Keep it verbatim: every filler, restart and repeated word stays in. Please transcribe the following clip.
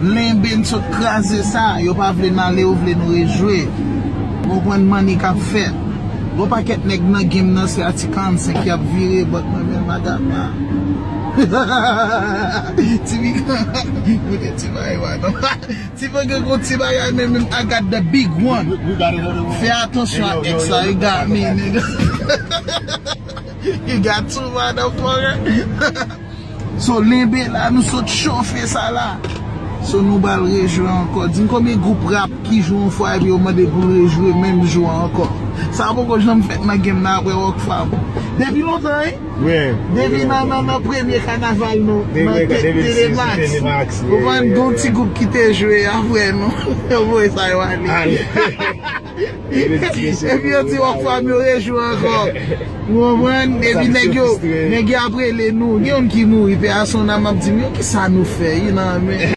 Lenbe n sot kraze sa, yo pa vle n ale, yo vle nou rejwe. Ou konprann manni k ap fèt. Gon pakèt nèg nan game nan, se a ti karannsenk y ap vire, but mwen menm, I got my. Ti pikan, mwen te ti bagay, wa, non. Ti pikan gon ti bagay, men menm, I got the big one. Fè atansyon ak èks la, you got me, nigga. You got two, motherfucker. So, lenbe la, nou sot chofe sa la. So, nou bal rejwe ankò. Di m konbyen gwoup rap ki jwe yon fwa epi yo mande pou l rejwe menm jou a ankò. Sa poko janm fèt nan game nan apre Rockfam. Depi lontan, wi. Wi. Depi nan, nan, nan premye kanaval nou, nan T D Max. Ou konprann, gon ti gwoup ki te jwe apre nou. Yo voye sa yo ale. Epi yo di Rockfam yo rejwe ankò. Ou konprann? Epi nèg yo, nèg yo ap rele nou. Gen youn ki mouri, pè a son nanm ap di m, yo, kisa nou fè? You know what I mean?